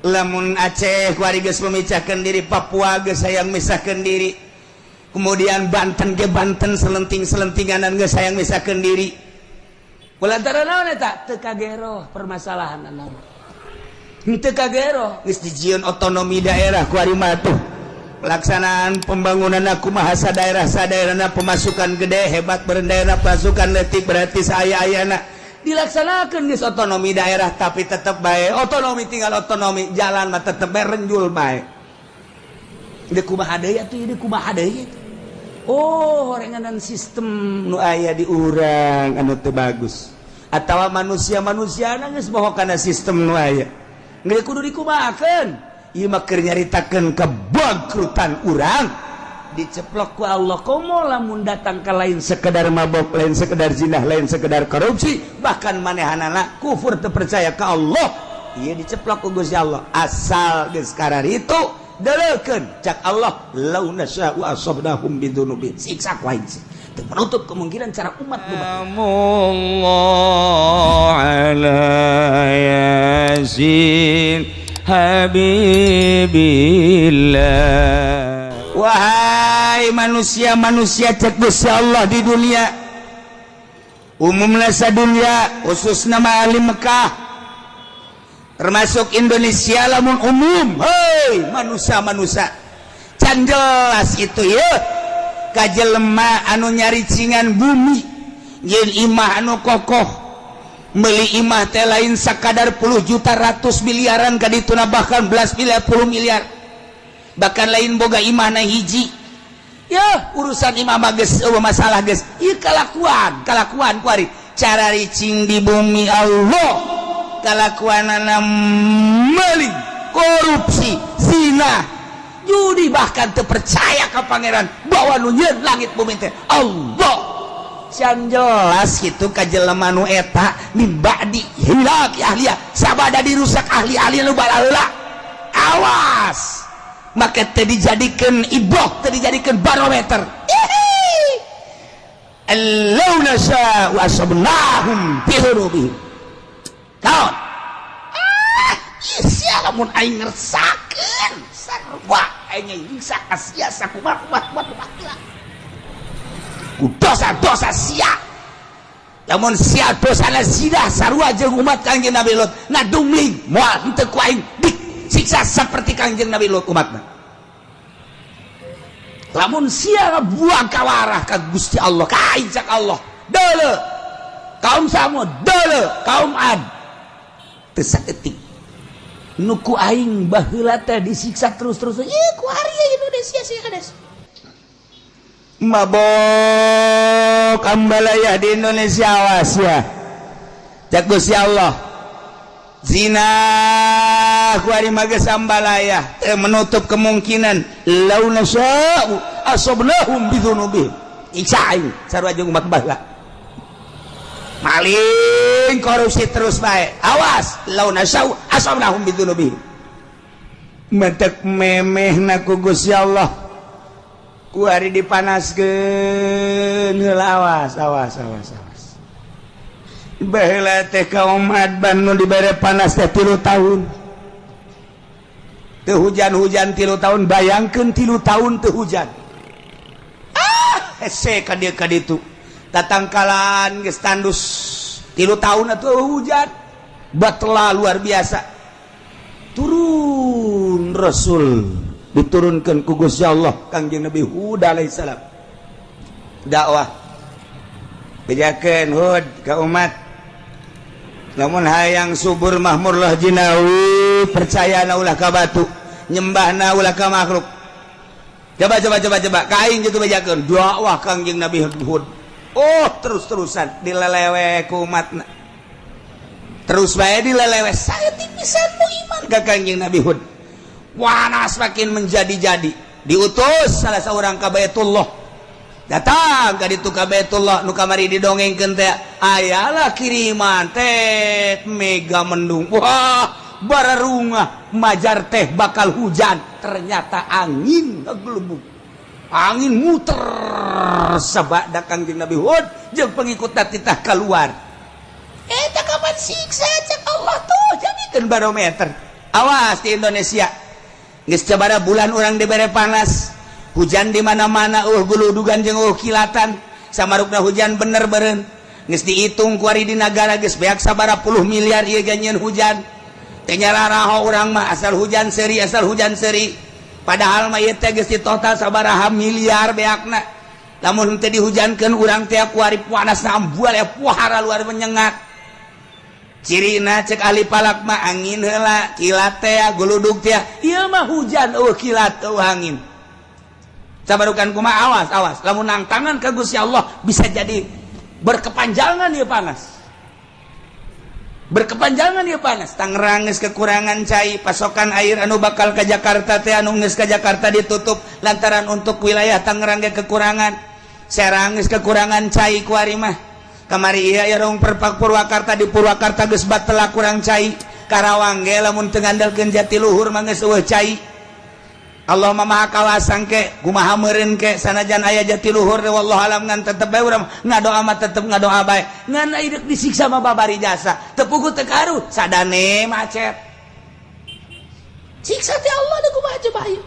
Lamun Aceh kuari geus memecahkan diri, Papua geus hayang misahkeun diri, kemudian Banten ge Banten selenting-selentinganan geus hayang misahkeun diri. Kulantaran naon eta? Teu kagero permasalahan naon. Henteu kagero geus dijieun otonomi daerah kuari mah tuh. Pelaksanaan pembangunan kumaha daerah sadaerahna, pemasukan gede hebat daerah, pasukan letik berarti saya ayana dilaksanakan geus otonomi daerah, tapi tetap baik otonomi tinggal otonomi, jalan mah tetep bae renjul bae. Deui kumaha deui atuh, deui kumaha deui? Oh, horenganan sistem nu aya di urang anu teu bagus atawa manusia-manusia geus bohong kana sistem nu aya. Geus kudu dikumahakeun? Ieu mah keur nyaritakeun kebangkrutan urang diceplok ku Allah. Komo lamun datang ke lain sekedar mabok, lain sekedar zina, lain sekedar korupsi, bahkan manehanana kufur, teu percaya ke Allah, ieu diceplok ku Gusti Allah. Asal geus itu deleukeun, cak Allah, lau nasya'u asabnahum bidzunubihim, siksa ku aing sih. Teu menutup kemungkinan cara umat nu Allah ala Yasin Habibillah. Wahai manusia-manusia, cek Gusti Allah, di dunia umumnya dunia, khusus nama ahli Mekah termasuk Indonesia lamun umum. Hei manusia-manusia, can jelas itu ya kajelema anu nyaricingan bumi yen imah anu kokoh, beli imah teh lain sakadar puluh juta, ratus miliaran kadituna, bahkan belas miliar, puluh miliar. Bahkan lain boga imah na hiji ya, urusan imah mah geus euweuh masalah geus. Ieu kalakuan kalakuan kuari cara ricing di bumi Allah, kalakuanana maling, korupsi, zina, judi, bahkan terpercaya ke Pangeran bahwa nu nyieun langit bumi teh Allah. Can jelas gitu ka jelema nu eta min ba'di ihlaki ahliha, sabada dirusak ahli-ahli nu balaheula. Awas, maka teu dijadikeun ibroh, teu dijadikeun barometer. Allau nasya wa asabnahum bi dzunubihim. Naon? Ah, sia lamun aing ngersakeun sarua aing nyiksa ka sia sakumaha kumaha kumaha ku dosa-dosa sia. Lamun sia dosana zina sarua jeung umat Kangjeng Nabi Lut, ngadumling, moal henteu ku aing disiksa seperti Kangjeng Nabi Lut umatna. Lamun sia buang kawarah ka Gusti Allah, ka aing, cak Allah, deuleu kaum Samud, deuleu kaum Ad, teu saeutik nu ku aing baheula teh disiksa terus-terus. Ieu ku ari Indonesia sih kades mabok ambalaya di Indonesia, awas ya, cak Gusti Allah. Zina ku ari mah geus ambalaya, teu menutup kemungkinan lau nasya'u asabnahum bidzunubihim, siksa aing sarua jeung umat baheula. Maling, korupsi terus bae, awas, lau nasya'u asabnahum bidzunubihim. Mentek memehna ku Gusti Allah ku ari dipanaskeun heula. Awas, awas, awas, awas. Baheula teh kaum Ad nu dibere panas teh 3 tahun teu hujan-hujan, 3 tahun. Bayangkeun 3 tahun teu hujan. Ah, hese ka dieu ka ditu tatangkalan geus tandus 3 tahun atuh hujan batla luar biasa. Turun Rasul, diturunkan ku Gusti Allah, Kangjeng Nabi Hud alaihissalam dakwah, bejakeun Hud ka umat, lamun hayang subur makmur lah jinawi, percaya na ulah ka batu, nyembahna ulah ka makhluk. Coba, coba, coba, coba ka aing gitu bejakeun dakwah Kangjeng Nabi Hud. Oh, terus-terusan dilelewe ku umatna, terus bae dilelewe, saeutik pisan nu iman ka Kangjeng Nabi Hud. Panas makin menjadi-jadi, diutus salah seorang ka Baitullah. Datang ka ditu ka Baitullah nu kamari didongengkeun teh, ayalah kiriman teh mega mendung, wah, bararungah majar teh bakal hujan. Ternyata angin ngegelembung, angin muter sabada Kangjeng Nabi Hud jeung pengikut titah keluar. Eta kapan siksa, cek Allah tuh, jadikeun barometer. Awas di Indonesia, geus sabaraha bulan urang dibere panas, hujan di mana-mana, guludugan jeung kilatan. Samarukna hujan bener beren, geus dihitung kuari di nagara geus beak sabaraha puluh miliar ieu ganyeun hujan. Teu nyararaho urang mah, asal hujan seri, asal hujan seri. Padahal mah ieu teh geus di total sabaraha miliar beakna. Lamun teu dihujankeun, urang teh kuari panas ambual ya, puhara luar menyengat. Cirina cek ahli falak mah angin heula, kilat teh, guludug teh. Ieu mah hujan euweuh kilat, euweuh angin. Sabarukan kumaha? Awas, awas lamun nangtangan ka Gusti Allah, bisa jadi berkepanjangan ieu panas, berkepanjangan ieu panas. Tangerang geus kekurangan cai, pasokan air anu bakal ke Jakarta teh, anu geus ka Jakarta ditutup lantaran untuk wilayah Tangerang ge kekurangan. Serang geus kekurangan cai kuari mah. Kamari iya ya rong perpak Purwakarta, di Purwakarta geus batela kurang cai. Karawang ge lamun teu ngandalkeun Jatiluhur mah geus euweuh cai. Allah mah maha kawasang ke kumaha meureun ke, sanajan aya Jatiluhur, wallahu alam, ngan tetep bae urang ngadoa mah, tetep ngadoa bae. Ngan deuk disiksa mah babari jasa, teu puguh teu karuh sadane macet, siksa teh Allah deuk kumaha coba ieu.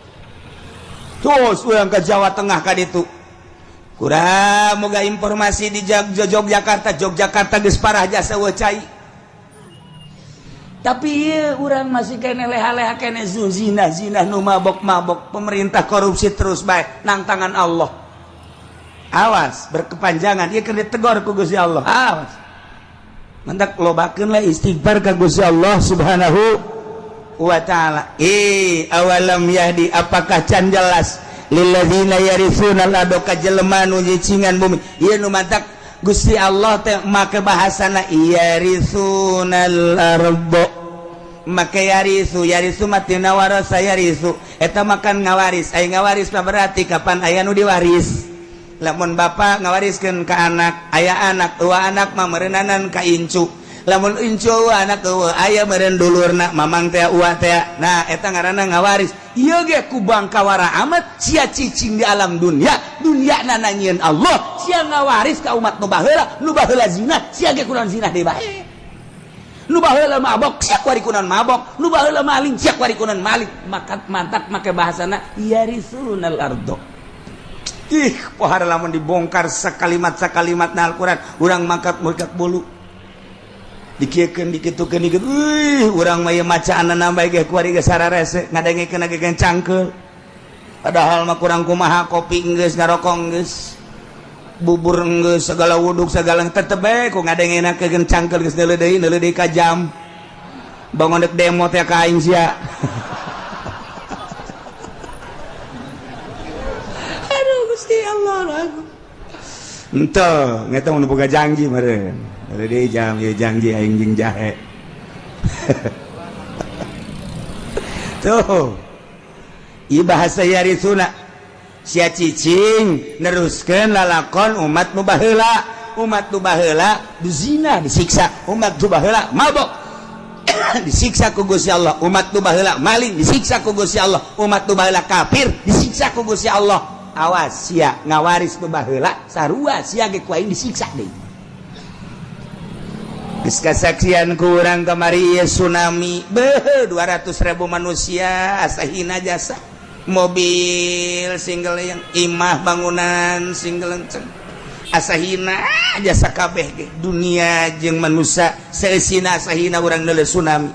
Terus urang ke Jawa Tengah ka ditu, kurang moga informasi di Yogyakarta. Yogyakarta geus parah jasa euweuh cai, tapi ieu urang masih kene leha-leha kene, zina zina, nu mabok-mabok, pemerintah korupsi terus bae nang tangan Allah. Awas berkepanjangan ieu, keur ditegor ku Gusti Allah. Awas, mantak lobakeun lah istighfar ka Gusti Allah Subhanahu wa Ta'ala. Eh, awalam yahdi, apakah can jelas, lilladzina yarithuna al-ardha, ka jelema nu nyicingan bumi. Ieu nu mantak Gusti Allah teh make bahasana yarithunal ardo, make yaritsu. Yaritsu matina warasa yaritsu, eta makan ngawaris. Aya ngawaris mah berarti kapan aya nu diwaris. Lamun bapak ngawariskeun ka anak, aya anak, dua anak mah meureunanan ka incu. Lamun incu anak eueuh, aya meureun dulurna, mamang teh, uwa teh. Nah, eta ngaranna ngawaris. Ieu ge ku bangkawara amat sia cicing di alam dunia, dunia nananyieun Allah. Sia ngawaris ka umat nu baheula. Nu baheula zina, sia ge kunaon zina deui bae. Nu baheula mabok, sia kuari kunaon mabok. Nu baheula maling, sia kuari kunaon maling. Maka mantak make bahasana yarisunal ardo. Ih, pohara lamun dibongkar sakalimat sakalimat na Al-Qur'an, urang mangkat mangkat bulu, dikiekeun, dikitukeun, dikitu. Wih, urang mah ieu macaanna nambah ge kuari geus sararese, ngadengekeun ge cangkeul. Padahal mah kurang kumaha, kopi geus, ngarokok geus, bubur geus, segala wuduk segala, tetep bae ku ngadengenakeun cangkeul. Geus neuleuh deui, neuleuh deui ka jam, bangun dek demo teh ka aing sia. Aduh Gusti Allah, ente ngeta mun boga janji meureun. Deui jam ieu, janji aing jeung jahe tuh. Ieu bahasa yarisuna, sia cicing neruskeun lalakon umat nu baheula. Umat nu baheula zina disiksa, umat nu baheula mabok disiksa ku Gusti Allah, umat nu baheula maling disiksa ku Gusti Allah, umat nu baheula kafir disiksa ku Gusti Allah. Awas sia ngawaris nu baheula, sarua sia ge ku aing disiksa deui. Geus kasaksian ku urang kamari ieu tsunami, beuh, 200.000 manusia asa hina jasa, mobil single yang imah bangunan single lenceng asa hina jasa kabeh ge. Dunia jeung manusia seusina asa hina urang neuleuh tsunami,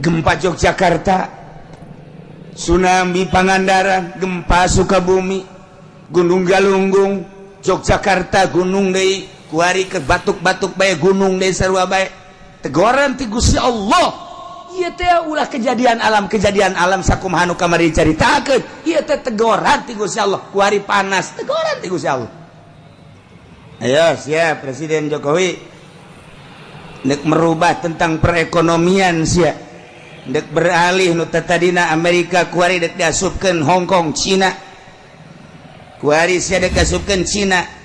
gempa Yogyakarta, tsunami Pangandaran, gempa Sukabumi, Gunung Galunggung, Yogyakarta gunung deui kuari, ke batuk-batuk bae gunung deui, sarua bae tegoran ti Gusti Allah. Ieu teh ulah kejadian alam, kejadian alam sakumaha nu kamari dicaritakeun. Ieu teh tegoran ti Gusti Allah. Kuari panas, tegoran ti Gusti Allah. Ayo siap, Presiden Jokowi nek merubah tentang perekonomian, sia dek beralih nu tadina Amerika, kuari dek diasupkeun Hong Kong, Cina. Kuari sia dek diasupkeun Cina.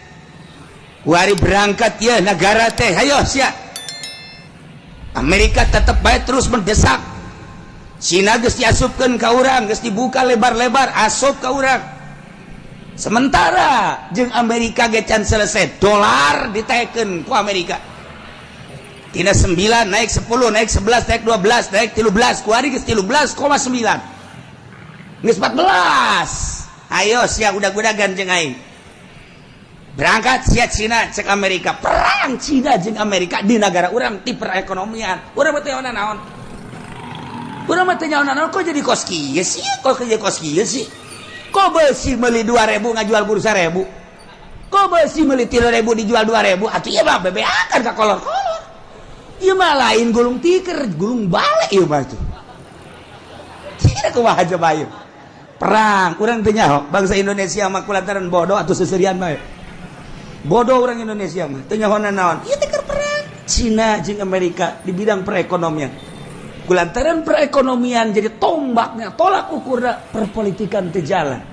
Kuari berangkat ya negara teh. Hayo sia, Amerika tetap baik terus mendesak Cina. Geus diasupkeun ka urang, geus dibuka lebar-lebar asup ka urang. Sementara jeung Amerika ge can selesai, dolar diteken ku Amerika. Tina 9 naik 10, naik 11, naik 12, naik 13. Kuari geus 13,9, geus 14. Ayo sia udag-udagan jeung aing, berangkat sia Cina. Cek Amerika, perang Cina jeung Amerika di negara urang ti perekonomian. Urang mah teu naon, urang mah teu naon. Kok jadi kos kieu sih? Kok jadi kos kieu sih? Kok besi meuli 2000 ngajual bursa 1000? Kok besi meuli 3000 dijual 2000? Atuh ieu mah bebeakan ka kolor-kolor. Ieu mah lain gulung tiker, gulung balik ieu mah tuh. Tidak, kumaha coba ieu perang? Urang teu nyaho bangsa Indonesia mah kulantaran bodoh atau seserian bae. Bodoh orang Indonesia mah, teu nyaho naon. Ieu teh perang Cina jeung Amerika di bidang perekonomian. Kulantaran perekonomian jadi tombaknya, tolak ukurna, perpolitikan teu jalan.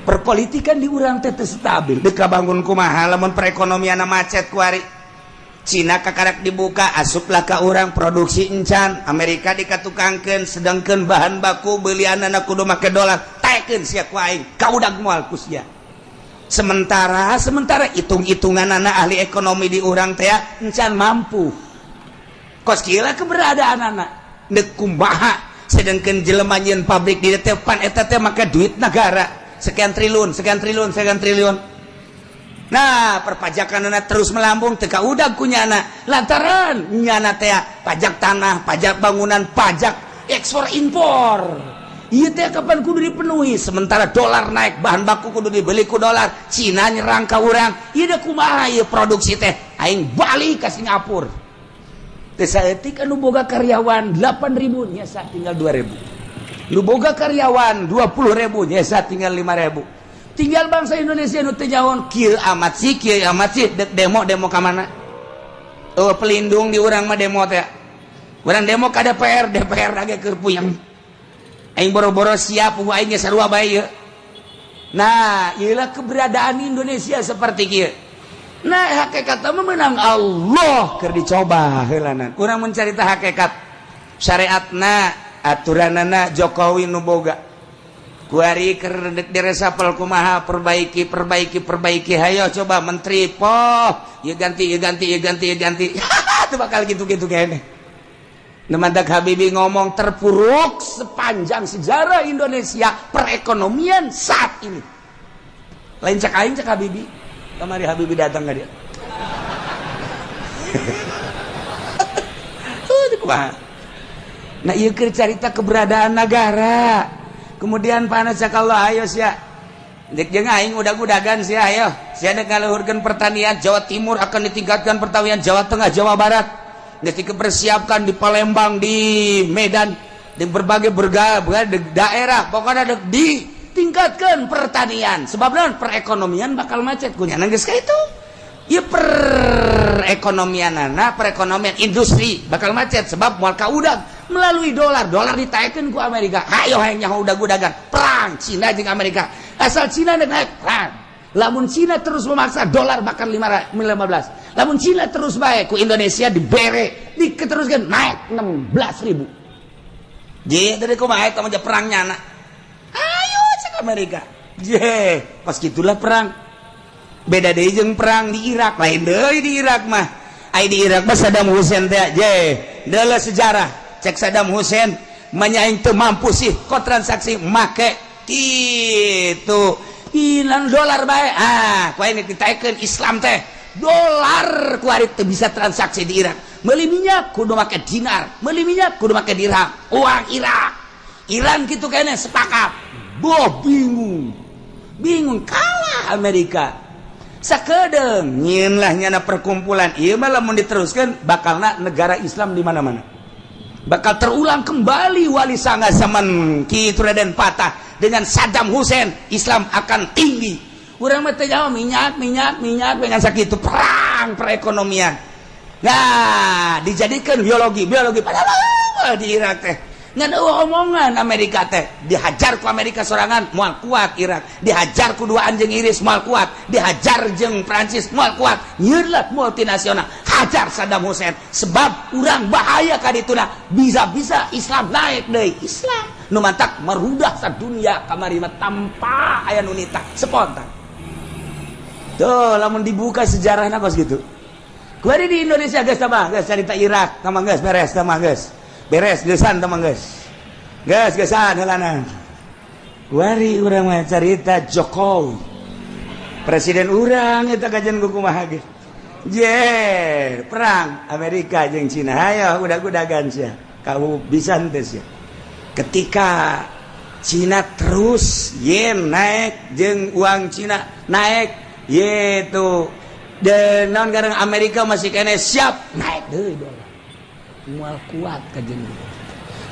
Perpolitikan di urang teh teu stabil. Dek bangun kumaha lamun perekonomian macet kuari? Cina kakarak dibuka, asuplah ka urang, produksi encan. Amerika dikatukangkeun, sedangkan bahan baku belianana kudu make dolar. Taekeun sia ku aing, kaudag moal ku sia. Sementara sementara hitung-hitungan anak ahli ekonomi di urang teh encan mampu. Kos kieu keberadaan anak dek kumaha, sedangkan jelema nyieun pabrik di teh pan eta teh make duit negara sekian triliun, sekian triliun, sekian triliun. Nah, perpajakan anak terus melambung, teu kaudag ku nyana, lantaran nyana teh pajak tanah, pajak bangunan, pajak ekspor impor. Iya teh kapan kudu dipenuhi? Sementara dolar naik, bahan baku kudu dibeli ku dolar. Cina nyerang ka urang. Ieu deh kumaha ieu produksi teh? Aing balik ke Singapura. Teh saeutik, anu boga karyawan 8000 nyesa tinggal 2000. Nu boga karyawan 20.000 nyesa tinggal 5000. Tinggal bangsa Indonesia nu teu nyaho, kieu amat sih, kieu amat sih. Dek demo, demo ka mana? Oh, pelindung di urang mah demo teh. Urang demo ka DPR, DPR lagi keur puyeng. Aing boro-boro siap, aing ge sarua bae ieu. Nah, iyalah keberadaan Indonesia seperti kieu. Nah, hakikat mah menang Allah keur dicoba heulanan. Urang mencarita hakikat syariatna, aturanana Jokowi nu boga. Kuari keur diresapel kumaha? Perbaiki, perbaiki, perbaiki. Hayo coba menteri poh, ieu ganti, ieu ganti, ieu ganti, ieu ganti. Itu bakal gitu-gitu kayaknya. Mantak Habibie ngomong terpuruk sepanjang sejarah Indonesia perekonomian saat ini. Lain cek aing, cek Habibie. Kamari Habibie datang ke dia. Kumaha? Nah, ieu keur carita keberadaan negara. Kemudian panas cek Allah, ayo sia. Dek jeung aing udag-udagan sia, ayo. Sia dek ngaluhurkeun pertanian Jawa Timur, akan ditingkatkan pertanian Jawa Tengah, Jawa Barat. Geus dipersiapkan di Palembang, di Medan, di berbagai berbagai daerah, pokoknya dek ditingkatkan pertanian. Sebab naon? Perekonomian bakal macet kunyana geus ka itu. Ya, perekonomian anak, perekonomian industri bakal macet sebab moal kaudag melalui dolar. Dolar ditaikkeun ku Amerika. Hayo hayang nyaho udag-udagan perang Cina jeung Amerika. Asal Cina naik, perang. Lamun Cina terus memaksa, dolar bahkan 15. Lamun Cina terus baik, ku Indonesia dibere, diteruskan naik 16 ribu. Je, dari kumaha eta mah perang nyana? Ayo cek Amerika. Je, pas gitulah perang. Beda deui jeung perang di Irak, lain deui di Irak mah. Ai di Irak mah Saddam Hussein teh, je, deuleu sejarah. Cek Saddam Hussein, manya aing teu mampu sih kok transaksi make kitu. Hilang dolar bae. Ah, ku aing ditaekeun Islam teh. Dolar ku ari teu bisa transaksi di Irak. Meuli minyak kudu make dinar, meuli minyak kudu make dirham, uang Irak. Iran gitu kayaknya sepakat. Boh, bingung. Bingung, kalah Amerika. Sakedeung nyieun lah nyana perkumpulan. Ieu mah lamun diteruskan bakalna negara Islam di mana-mana. Bakal terulang kembali Wali Sanga zaman Ki Raden Patah dengan Saddam Hussein. Islam akan tinggi. Urang mah teu jauh, minyak, minyak, minyak dengan sakitu perang perekonomian. Nah, dijadikan biologi, biologi, padahal di Irak teh ngan eueuh omongan Amerika teh. Dihajar ku Amerika sorangan moal kuat Irak, dihajar ku dua anjing Inggris moal kuat, dihajar jeung Prancis moal kuat. Nyieun lah multinasional, hajar Saddam Hussein, sebab urang bahaya ka dituna, bisa-bisa Islam naik deui. Islam nu mantak merudah sadunia kamari mah tanpa aya nu nitah, spontan tuh. Lamun dibuka sejarahna kos gitu. Kuari di Indonesia geus tambah geus carita Irak tambah geus beres, tambah geus beres geusan, tambah geus geus geusan heulana. Kuari urang mah carita Jokowi, presiden urang eta kajian kumaha ge. Je, perang Amerika jeung Cina, hayo udah-udagan sia. Kamu bisa henteu sia? Ketika Cina terus yen naik jeung uang Cina naik yaitu dan non garang Amerika masih kene siap naik deui dolar. Moal kuat kajian.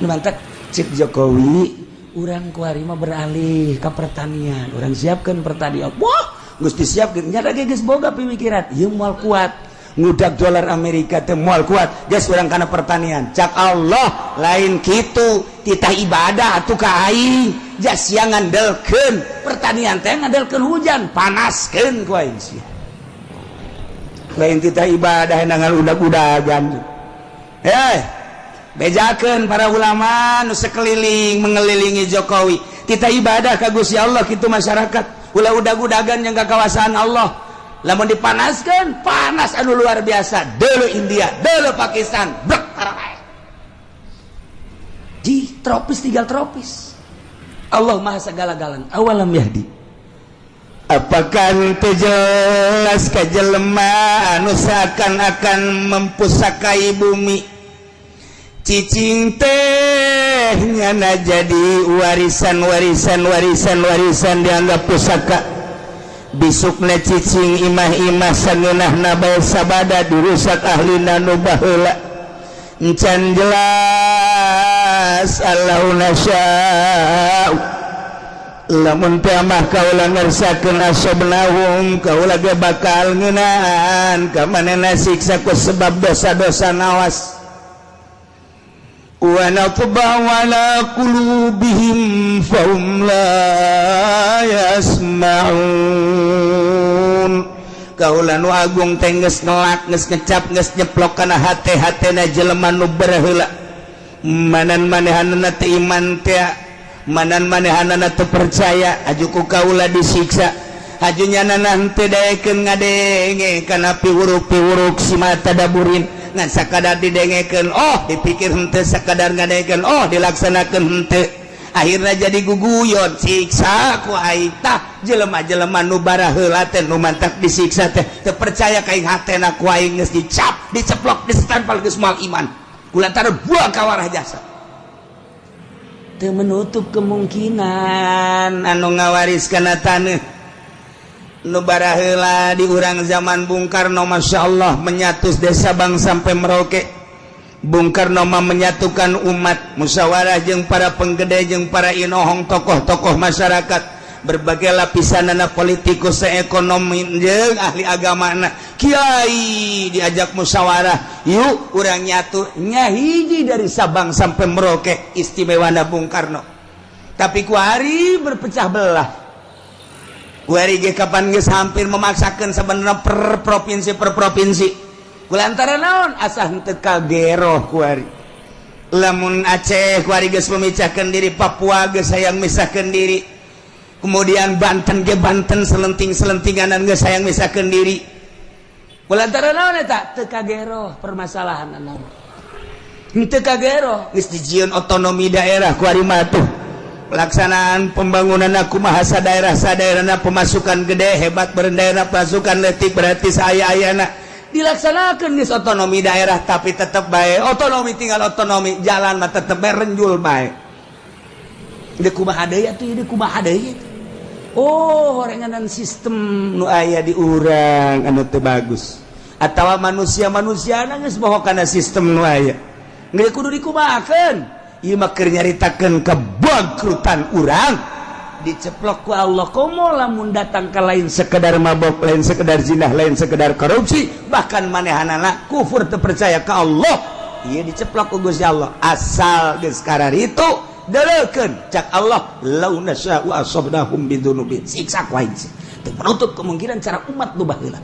Nu mantak cek Jokowi, urang kuari mah beralih ke pertanian. Urang siapkan pertanian. Wah, geus disiapkeun nya ge, geus boga pemikiran ieu moal kuat ngudak dolar Amerika teh, moal kuat, geus urang kana pertanian. Cak Allah, lain kitu, titah ibadah atuh ka aing, jas sia ngandelkeun pertanian teh ngandelkeun hujan, panaskeun ku aing sia. Lain titah ibadah nangan udag-udagan. Eh, bejakeun para ulama nu sekeliling mengelilingi Jokowi, titah ibadah ka Gusti Allah kitu. Masyarakat ulah udag-udagan yang kekuasaan Allah. Lamun dipanaskan, panas anu luar biasa. Dulu India, dulu Pakistan, brek tara di tropis, tinggal tropis. Allah Maha segala-galanya. Awalam yahdi, apakah teu jelas ka jelema anu seakan-akan mempusakai bumi? Cicing teh nyana jadi warisan, warisan, warisan, warisan, dianggap pusaka. Bisukna cicing imah-imah sangeunahna bae sabada dirusak ahlina nu baheula. Encan jelas allau nasya'u, lamun teh mah kaula ngersakeun, asobnahum, kaula ge bakal ngeunaan ka manehna siksa ku sebab dosa-dosa. Nawas, wa natba'u ala qulubihim fahum la yasma'un. Kaula nu agung teh geus ngelak, geus ngecap, geus nyeplok kana hate-hatena jelema nu baheula. Manan manehanana teu iman teh, manan manehanana teu percaya, aju ku kaula disiksa. Aju nyanana henteu daekeun ngadenge kana piwuruk-piwuruk si tadaburin, ngan sakadar didengekeun oh dipikir henteu, sakadar ngadengekeun oh dilaksanakeun henteu, akhirnya jadi guguyon, siksa ku aing. Tah, jelema-jelema nu baraheula teh nu mantak disiksa teh teu percaya ka aing, hatena ku aing geus dicap, diceplok, disetampal, geus moal iman kulantaran buang kawarah jasa. Teu menutup kemungkinan anu ngawaris kana taneuh nu baraheula di urang zaman Bung Karno, Masya Allah, menyatu desa Sabang sampai Merauke. Bung Karno mah menyatukan umat, musyawarah jeung para penggede, jeung para inohong, tokoh-tokoh masyarakat berbagai lapisan, anak politikus, ekonomi, jeung ahli agama, kiai, diajak musyawarah, yuk urang nyatu nya hiji dari Sabang sampai Merauke. Istimewa Bung Karno, tapi kuari berpecah belah. Kuari ge kapan geus hampir memaksakan sebenarnya per provinsi, per provinsi, kulantaran naon? Asa henteu kageroh kuari. Lamun Aceh kuari geus memecahkan diri, Papua geus hayang misahkeun diri, kemudian Banten ge Banten selenting-selentinganan geus hayang misahkeun diri. Kulantaran naon eta? Teu kageroh permasalahan naon, henteu kageroh. Geus dijieun otonomi daerah kuari mah tuh, pelaksanaan pembangunan aku bahasa daerah sadaerahna, pemasukan gede hebat berdaerah, pasukan letik berarti saya ayana dilaksanakan geus otonomi daerah, tapi tetap baik otonomi tinggal otonomi, jalan mah tetep bae renjul bae. Deui kumaha deui atuh, deui kumaha deui? Oh, horenganan sistem nu aya di urang anu teu bagus atawa manusia-manusia geus bohong kana sistem nu aya. Geus kudu dikumahakeun? Ieu mah keur nyaritakeun kebangkrutan urang, diceplok ku Allah. Komo lamun datang ke lain sekedar mabok, lain sekedar zina, lain sekedar korupsi, bahkan manehanana kufur, teu percaya ke Allah, ieu diceplok ku Gusti Allah. Asal geus itu deleukeun, cak Allah, lau nasya'u asabnahum bidzunubihim, siksa ku aing. Teu menutup kemungkinan cara umat nu baheula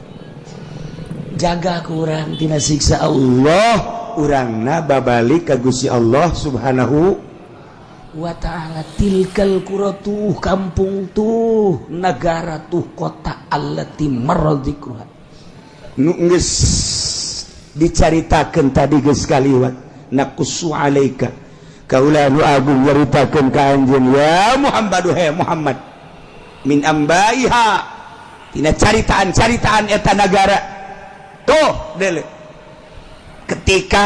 jaga kurang tina siksa Allah, urangna babalik ka Gusti Allah Subhanahu wa ta'ala. Tilkal qura, tuh kampung, tuh negara, tuh kota, allati marra dzikruha, nu geus Dicaritakeun tadi geus kaliwat. Naqussu alaika, kaula nu agung nyaritakeun ka anjeun ya Muhammad, he Muhammad, min ambaiha, tina caritaan-caritaan eta nagara. Tuh dele, ketika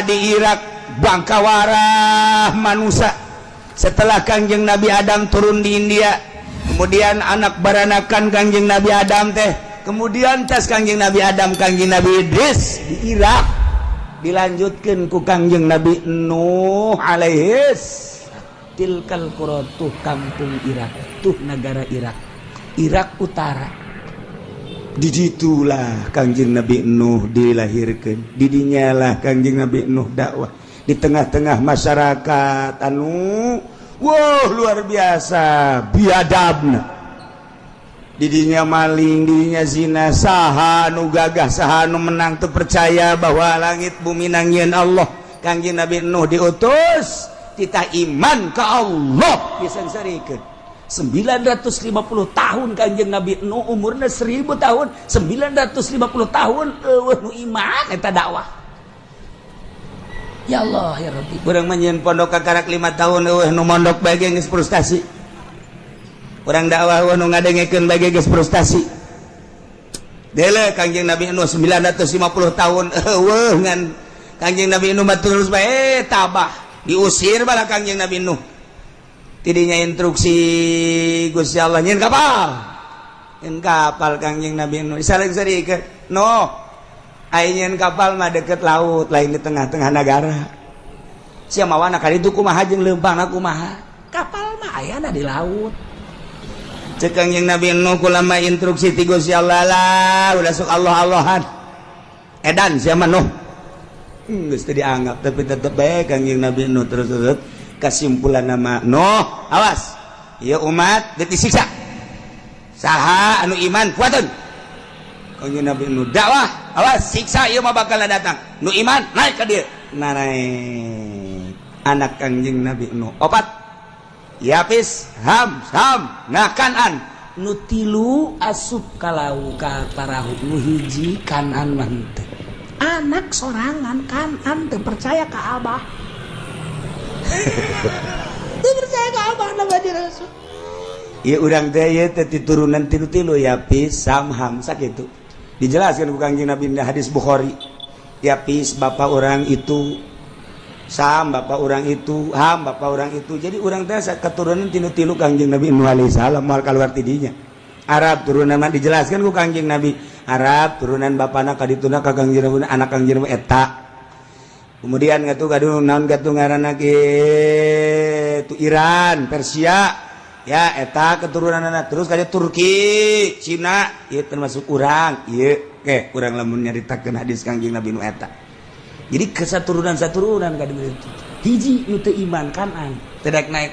di Irak bangkawarah manusia setelah Kangjeng Nabi Adam turun di India, kemudian anak baranakan Kangjeng Nabi Adam teh, kemudian tas Kangjeng Nabi Adam, Kangjeng Nabi Idris di Irak, dilanjutkan ku Kangjeng Nabi Nuh alaihis. Tilkal qura, tuh kampung Irak, tuh negara Irak, Irak Utara. Diditulah Kangjeng Nabi Nuh dilahirkan, didinyalah Kangjeng Nabi Nuh dakwah di tengah-tengah masyarakat anu wow, luar biasa biadabna. Didinya maling, didinya zina. Saha nu gagah, saha nu menang? Tuh percaya bahwa langit bumi nangieun Allah. Kangjeng Nabi Nuh diutus, kita iman ke Allah disengsarikeun 950 tahun. Kanjeng Nabi Nuh umurnya 1000 tahun, 950 tahun euweuh nu iman eta dakwah. Ya Allah ya Rabbi, urang mah nyieun pondok kakarak 5 tahun, euweuh nu mondok bae geus frustasi. Urang dakwah, euweuh nu ngadengekeun bae geus frustasi. Dele Kanjeng Nabi Nuh 950 tahun euweuh, ngan Kanjeng Nabi Nuh mah terus bae tabah. Diusir bala Kanjeng Nabi Nuh. Tidinya instruksi Gusti Allah, nyieun kapal, nyieun kapal. Kangjeng Nabi Nuh saling no nyieun kapal mah deket laut, lain di tengah-tengah negara. Sia mawana kali itu kumaha jeung leumpangna kumaha? Kapal mah ayana di laut. Cek Kangjeng Nabi Nuh, kulama instruksi ti Gusti Allah lah, udah sok Allah Allahan, edan sia mah Nuh. Geus teu dianggap, tapi tetep bae Kangjeng Nabi Nuh terus terus. Kesimpulan nama, Nuh, awas ya, umat disiksa, saha anu iman kuatun. Kangjeng Nabi Nuh dakwah, awas siksa ieu mah bakal datang, nu iman naik ka dieu. Nah, naik anak Kangjeng Nabi Nuh opat, Yapis, Ham, Sam, nah Kanan. Nu tilu asup kalau ka parahu, nu hiji Kanan mah henteu. Anak sorangan Kanan teu percaya ka Abah, teu percaya ka Abah nama di Rasul. Ieu urang teh ieu teh turunan tilu-tilu, Yapis, Sam, Ham, sakitu. Dijelaskan ku Kangjeng Nabi di hadis Bukhari. Yapis bapak orang itu, Sam bapak orang itu, Ham bapak orang itu. Jadi urang teh keturunan tilu-tilu Kangjeng Nabi Nuh alaihi salam, moal keluar tidinya. Arab turunan mah dijelaskan ku Kangjeng Nabi. Arab turunan bapana kadituna ka Kangjeng Nabi, anak Kangjeng Nabi eta. Kemudian ngatu kadu naon gatu ngaranna kitu, Iran, Persia ya, eta keturunan anak. Terus kayak Turki, Cina ieu termasuk urang ieu. Ke urang lamun nyaritakeun hadis Kangjeng Nabi nu eta, jadi kesaturunan saturunan ka itu. Hiji nu teu iman, Kanan, teu daek naik.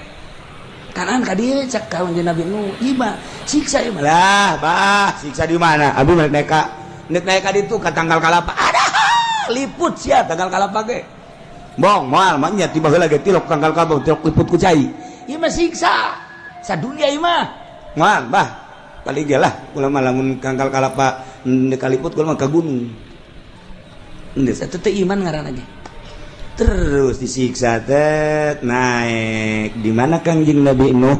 Kanan ka dieu, cek Kangjeng Nabi nu iman, siksa ieu mah. Lah bah, siksa di mana? Abi naik naik ka, naik naik ka ditu ka tangkal kalapa, ada liput sia tangkal kalapa ge. Bong moal mah nya, tiba heula ge tilok tangkal kalapa, tilok liput ku cai. Ieu mah siksa sadunia ieu mah. Moal bah, paling ge lah kula mah lamun tangkal kalapa kaliput, kula mah ka gunung. Geus eta teh iman ngaranna ge. Terus disiksa teh naik di mana Kangjeng Nabi Nuh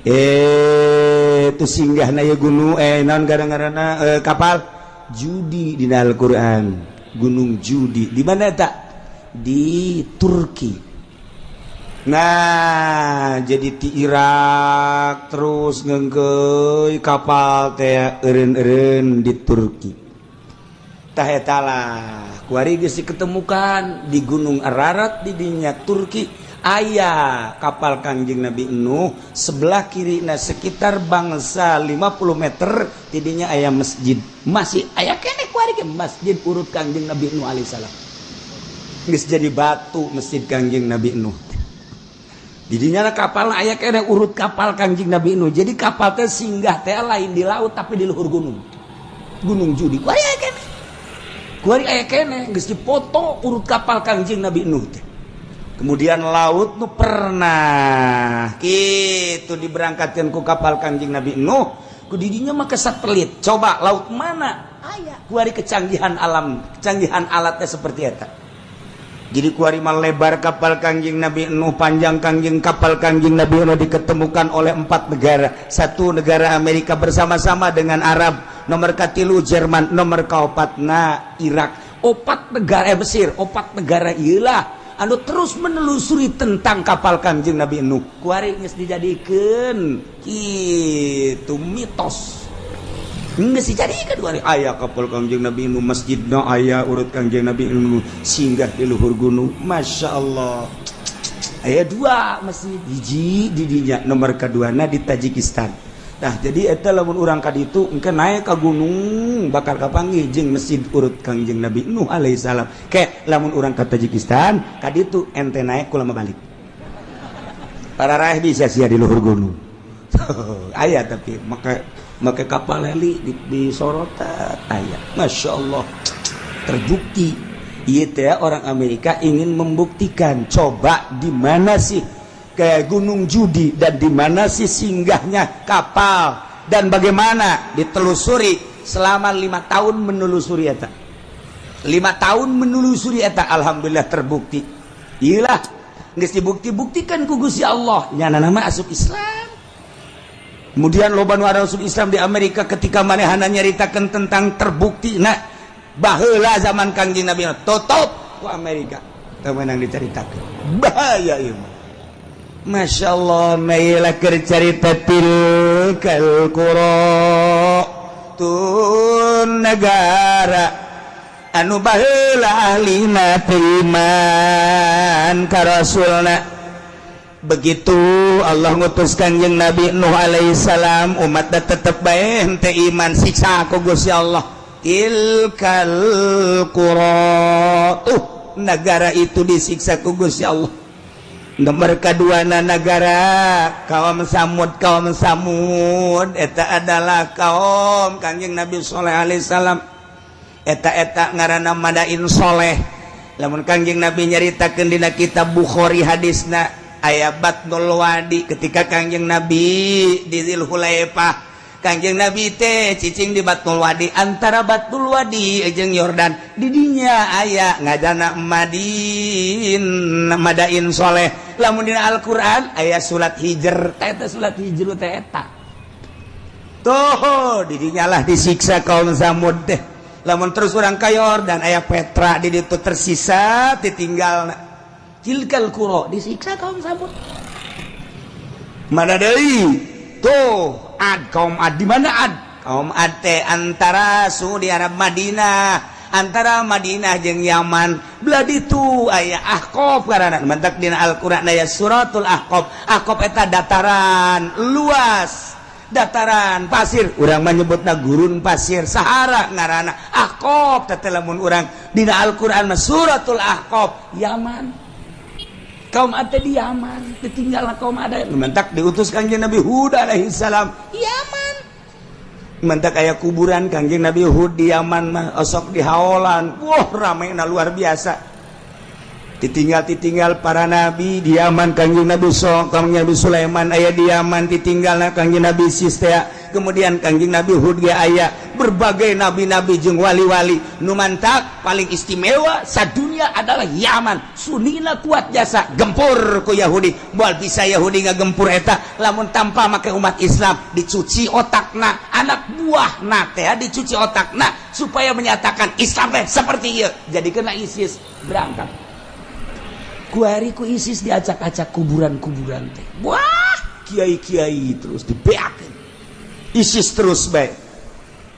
itu singgah na gunung, naon gara-garana, kapal Judi. Di Al-Qur'an Gunung Judi di mana tak? Di Turki. Nah, jadi di Irak terus ngengkeuy kapal teh eureun-eureun di Turki. Tah eta lah kuari geus diketemukan di Gunung Ararat di dinya Turki aya kapal Kangjeng Nabi Nuh. Sebelah kiri, nah, sekitar bangsa 50 meter tidinya aya masjid, masih aya keneh kuari ge masjid urut Kangjeng Nabi Nuh alaihissalam. Geus jadi batu masjid Kangjeng Nabi Nuh. Didinya kapal aya keneh urut kapal Kangjeng Nabi Nuh. Jadi kapal teh singgah teh lain di laut, tapi di luhur gunung, Gunung Judi. Kuari aya keneh, kuari aya keneh, geus dipoto urut kapal Kangjeng Nabi Nuh teh. Kemudian laut nu pernah gitu diberangkatkan ku kapal Kangjeng Nabi Nuh, ku didinya mah satelit, coba laut mana. Aya kuari kecanggihan alam, kecanggihan alatnya seperti eta. Jadi kuari mah lebar kapal Kangjeng Nabi Nuh, panjang Kangjeng kapal Kangjeng Nabi Nuh diketemukan oleh empat negara. Satu negara Amerika bersama-sama dengan Arab, nomor katilu Jerman, nomor kaopatna Irak. Opat negara, Mesir, opat negara iyalah anu terus menelusuri tentang kapal Kangjeng Nabi Nuh. Kuari geus dijadikeun kitu mitos. Geus dijadikeun kuari aya kapal Kangjeng Nabi Nuh, masjidna aya urut Kangjeng Nabi Nuh singgah di luhur gunung. Masya Allah. Aya dua masjid, hiji di dinya, nomor keduana di Tajikistan. Nah, jadi eta lamun urang ka ditu engke naik ka gunung bakal kapanggih jeung masjid urut Kangjeng Nabi Nuh alaihissalam. Ke lamun urang ka Tajikistan ka ditu ente naik kula balik. Para raih bisa sia di luhur gunung. Aya tapi make make kapal heli di sorotan aya. Masya Allah, terbukti. Iya teh orang Amerika ingin membuktikan, coba di mana sih kayak Gunung Judi dan di mana sih singgahnya kapal dan bagaimana ditelusuri selama 5 tahun menelusuri eta, 5 tahun menelusuri eta. Alhamdulillah terbukti. Iyalah, geus dibukti-buktikan ku Gusti Allah, nyana nama asup Islam. Kemudian loba nu asup Islam di Amerika ketika manehana nyaritakeun tentang terbukti. Nah, baheula zaman Kangjeng Nabi tutup ku Amerika, teu meunang dicaritakeun, bahaya ieu mah. Masya Allah, mailah cerita tilkal qura, tun negara anu baheula ahlina teu iman ka rasulna. Begitu Allah ngutus Kanjeng Nabi Nuh alaihissalam, umat tetep bae henteu iman, siksa ku Gusti Allah. Tilkal qura, tuh negara itu disiksa ku Gusti Allah. Nomor kedua negara kaum Samud. Kaum Samud eta adalah kaum Kangjeng Nabi Soleh alaihissalam. Eta eta ngaranna Madain Soleh. Lamun Kangjeng Nabi nyaritakeun dina kitab Bukhari, hadisna aya Batnul Wadi. Ketika Kangjeng Nabi di Dzulhulaifah, Kangjeng Nabi teh cicing di Batnul Wadi, antara Batnul Wadi jeung Yordan. Didinya aya ngajana Madin, Madain Soleh. Lamun dina Al-Qur'an aya surat Hijr teh, eta surat Hijr teh eta tuh. Didinya lah disiksa kaum Samud teh. Lamun terus urang ka Yordan aya Petra di ditu, tersisa ditinggal. Tilkal qura disiksa kaum Samud. Mana deui tuh? Ad, kaum Ad. Di mana Ad? Kaum Ad teh antara Saudi Arab, Madinah, antara Madinah jeung Yaman belah ditu aya Ahqaf karana mantak dina Al-Qur'an aya suratul Ahqaf. Ahqaf eta dataran luas, dataran pasir, urang menyebutna gurun pasir, Sahara ngaranna. Ahqaf teh lamun urang dina Al-Qur'an mah suratul Ahqaf, Yaman. Kaum Ad di Yaman ditinggal. Kaum Ad mantak diutus Kangjeng Nabi Hud alaihi salam Yaman. Mantak aya kuburan Kangjeng Nabi Hud di Yaman mah osok di haolan. Wah, rame na luar biasa. Ditinggal ditinggal para nabi di Yaman. Kangjeng Nabi so Kangjeng Nabi Sulaiman aya di Yaman, ditinggal Kangjeng Nabi Sistea, kemudian Kangjeng Nabi Hud ge aya, berbagai nabi-nabi jeung wali-wali. Nu mantak paling istimewa sadunia adalah Yaman. Sunina kuat jasa gempur ku Yahudi. Moal bisa Yahudi ngagempur eta lamun tanpa make umat Islam dicuci otakna, anak buahna teh dicuci otakna supaya menyatakan Islam teh seperti ieu. Jadi kena ISIS berangkat kuari ku ISIS diacak-acak kuburan-kuburan teh. Wah, kiai-kiai terus dibeakeun ISIS terus baik.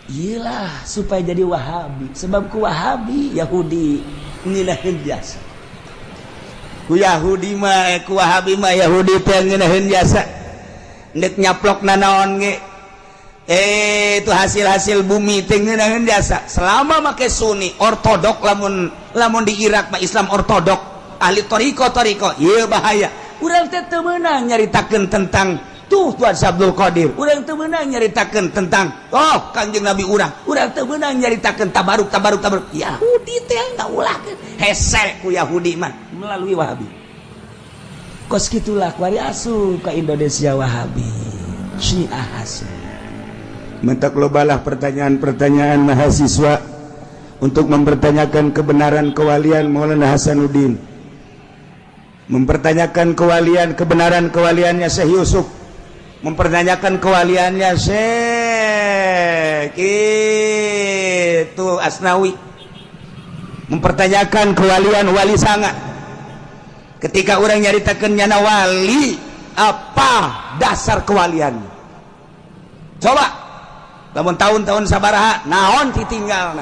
Iyalah, supaya jadi Wahabi, sebab ku Wahabi Yahudi ngeunaheun jasa. Ku Yahudi mah, ku Wahabi mah Yahudi teh ngeunaheun jasa. Ndek nyaplok nanaon ge, itu hasil-hasil bumi teh ngeunaheun jasa selama make Sunni ortodok. Lamun lamun di Irak mah Islam ortodok, ahli toriko toriko. Iya, bahaya. Urang teh teu meunang nyaritakeun tentang tuh Tuan Abdul Qadir, urang teu meunang nyaritakeun tentang oh Kanjeng Nabi urang, urang teu meunang nyaritakeun tabaruk tabaruk tabaruk. Yahudi teh ngaulahkeun hese ku Yahudi mah melalui Wahabi. Kos gitulah kuari asup ka Indonesia Wahabi, Syiah asup. Mentak lobalah pertanyaan-pertanyaan mahasiswa untuk mempertanyakan kebenaran kewalian Maulana Hasanuddin, mempertanyakan kewalian kebenaran kewaliannya Syekh Yusuf, mempertanyakan kewaliannya Syekh itu Asnawi, mempertanyakan kewalian Wali Sanga. Ketika orang nyaritakeun nyana wali, apa dasar kewalian? Coba lamun tahun-tahun sabaraha, naon ditinggal?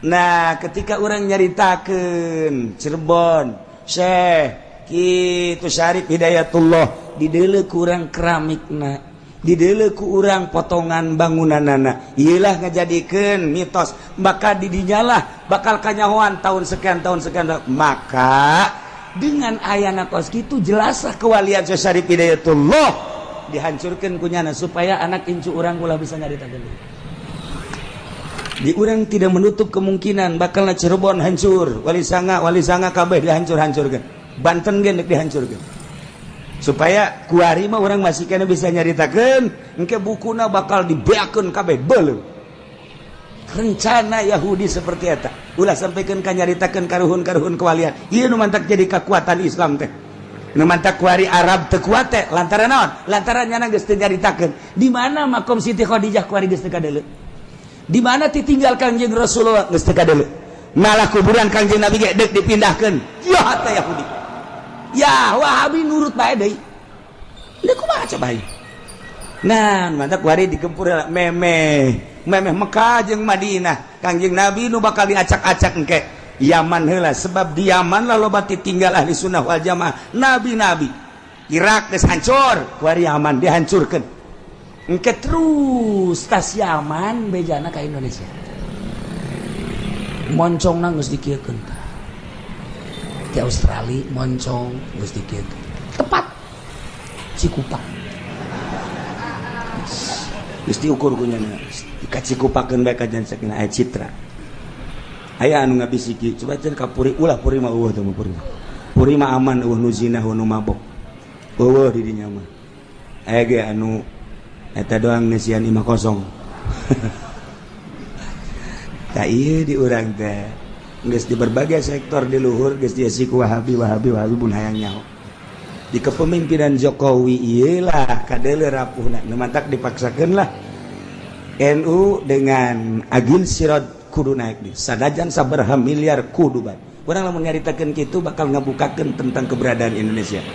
Nah, ketika orang nyaritakeun Cirebon, Syekh kitu Syarif Hidayatullah, dideuleu ku urang keramikna, dideuleu ku urang potongan bangunanana, iyalah ngajadikeun mitos. Maka didinyalah bakal kanyahoan tahun sekian, tahun sekian. Maka dengan ayana kos kitu, jelaslah kewalian Syekh Syarif Hidayatullah dihancurkan kunyana supaya anak incu urang ulah bisa nyaritakeun. Di urang tidak menutup kemungkinan bakal Cirebon hancur, Wali Sanga, Wali Sanga kabeh dihancur-hancurkan, Banten ge dihancurkan, supaya kuari mah urang masih kena bisa nyaritakeun. Engke bukuna bakal dibeakeun kabeh, beuleum. Rencana Yahudi seperti eta, ulah sampaikan ka nyaritakeun karuhun-karuhun kewalian. Ieu nu mantak jadi kekuatan Islam teh. Nu mantak kuari Arab teu kuat teh lantaran naon? Lantaran nyana geus teu nyaritakeun di mana makom Siti Khadijah, kuari geus teu kadeuleu. Di mana ditinggal Kangjeng Rasulullah, geus teu kadeuleu. Malah kuburan Kangjeng Nabi ge deuk dipindahkeun. Ya teh Yahudi, ya Wahabi nurut bae deui. Deuk kumaha coba? Nah, mantak kuari digempur memeh memeh Mekah jeung Madinah, Kangjeng Nabi nu bakal diacak-acak engke Yaman heula, sebab di Yaman lah loba tinggal ahli sunnah wal jamaah, nabi-nabi. Irak geus hancur, kuari Yaman dihancurkan. Engke terus tas Yaman bejana ka Indonesia, moncongna geus dikieukeun di Australia, moncong geus dikieukeun tepat Cikupa, geus diukur kunyana dikacikupakeun bae kajian sakina. Aya citra, aya anu ngabisiki, coba cenah ka Puri, ulah, Puri mah eueuh teh mah. Puri, Puri mah aman, eueuh nu zina, eueuh nu mabok, eueuh di dinya mah. Aya ge anu eta doang, ngeusian imah kosong. Tak ieu di urang teh geus di berbagai sektor di luhur geus diisi ku Wahabi, Wahabi, Wahabi. Pun hayang nyaho di kepemimpinan Jokowi ieu lah kadeuleu rapuhna. Nu mantak dipaksakeun lah NU dengan Agil Siraj kudu naik di sanajan sabaraha miliar kudu bae. Urang lamun nyaritakeun kitu bakal ngabukakeun tentang keberadaan Indonesia.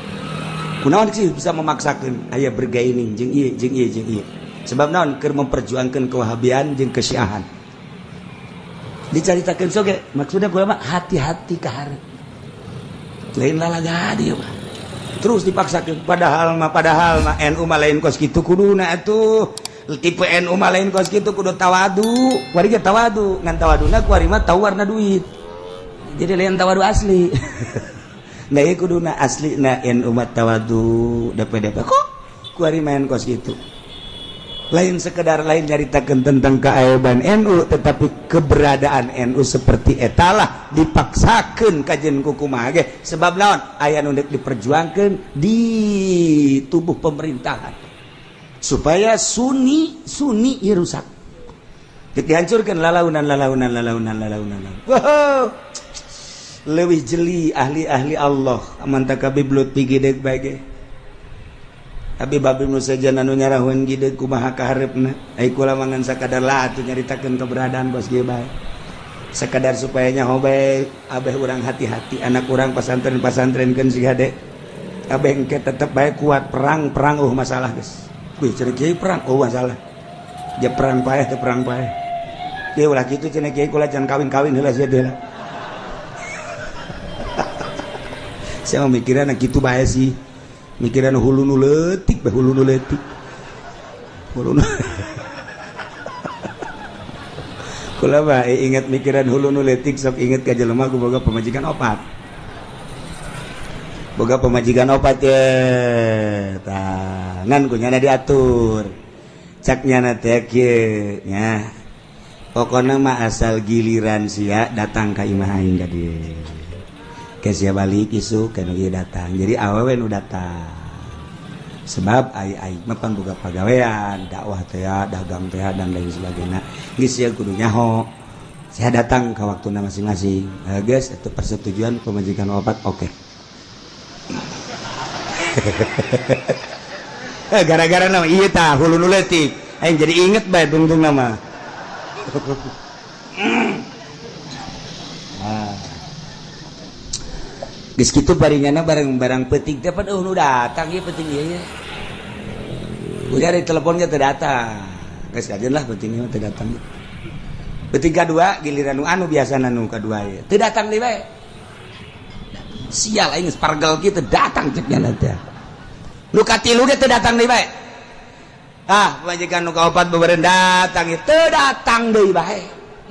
Kunaon sih bisa memaksakeun aya bergaining jeung ieu, jeung ieu, jeung ieu? Sebab naon? Keur memperjuangkan kewahabian jeung kesyiahan dicaritakeun soge. Maksudnya gua mah hati-hati ka hareup, lain lalaga dieu mah terus dipaksakeun. Padahal mah NU mah lain kos kitu kuduna atuh. Tipe NU mah lain kos kitu, kudu tawadu. Kuari ge tawadu, ngan tawaduna kuari mah tahu warna duit, jadi lain tawadu asli. Nah, ieu kuduna asli na NU mah tawadu DPDP, kok kuari main kos kitu. Lain sekedar lain nyaritakeun tentang keaiban NU, tetapi keberadaan NU seperti etalah dipaksakeun kajen kukumaha ge. Sebab naon? Aya nu deuk diperjuangkeun di tubuh pemerintahan supaya Sunni, Sunni ieu rusak. Dek dihancurkan lalaunan, lalaunan, lalaunan, lalaunan. Wow, leuwih jeli ahli-ahli Allah aman tak Habib Lutfi gideg bae ge. Habib, Habib nu sejen anu nyarahun gideg kumaha kahareupna. Ai kula mah ngan sakadar lah atuh nyaritakeun keberadaan bos ge bae, sekadar supaya nyaho bae. Abeh urang hati-hati, anak urang pasantren pasantrenkeun si hade. Abeh engke tetep bae kuat perang, perang oh masalah geus. Wih, cenah kiai perang oh masalah. Dia perang paeh teh, perang paeh. Kiai ulah kitu cenah kiai, kula jangan kawin-kawin heula sia teh. Saya mah mikiran kitu bae sih, mikiran hulu nu leutik bae, hulu nu leutik, hulu nu. Kula mah inget mikiran hulu nu leutik, sok inget ka jelema ku boga pamajikan opat, boga pamajikan opat ye. Tah, ngan ku nyana diatur, cak nyana teh kieu nya, pokona mah asal giliran sia datang ka imah aing ka dieu, ke sia balik isuk kan ieu datang, jadi awewe nu datang. Sebab ai ai mah pan boga pagawean, dakwah teh, dagang teh, dan lain sebagainya. Geus sia kudu nyaho. Saya datang ke waktuna masing-masing. Geus itu persetujuan pemajikan opat, oke. Gara-gara nama iya tah hulu nu leutik. Aing jadi inget bae tungtung nama. Nah. Geus kitu baringana barang-barang peuting teh pan nu datang ieu peuting ieu. Udah di telepon ge teu datang. Geus kajeun lah peuting ieu teu datang. Peuting kadua giliran nu anu biasana nu kadua ieu. Teu datang deui bae. Sial aing geus pargel kieu teu datang cek nya teh. Nu katilu ge teu datang deui bae. Ah, pamajikan nu kaopat beureun datang ieu teu datang deui bae.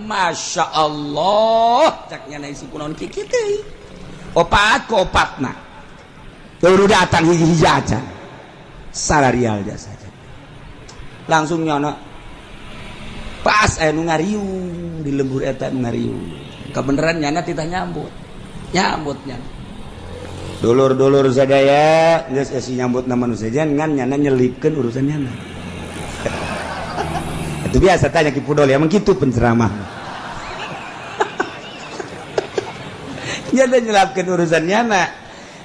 Masya Allah, cek nya si kunaon kieu teh. Opat ke opatna baru datang hiji-hiji aja salarial jasa langsung nyono pas aya nu ngariung di lembur eta nu ngariung kebenaran nyana titah nyambut nyambut nyana dulur-dulur sadaya geus esi nyambut nama nu sejen ngan nyana nyelipkeun urusan nyana. Itu biasa tanya Ki Pudol ya, emang kitu penceramah. Nyana nyelapkeun urusan nyana.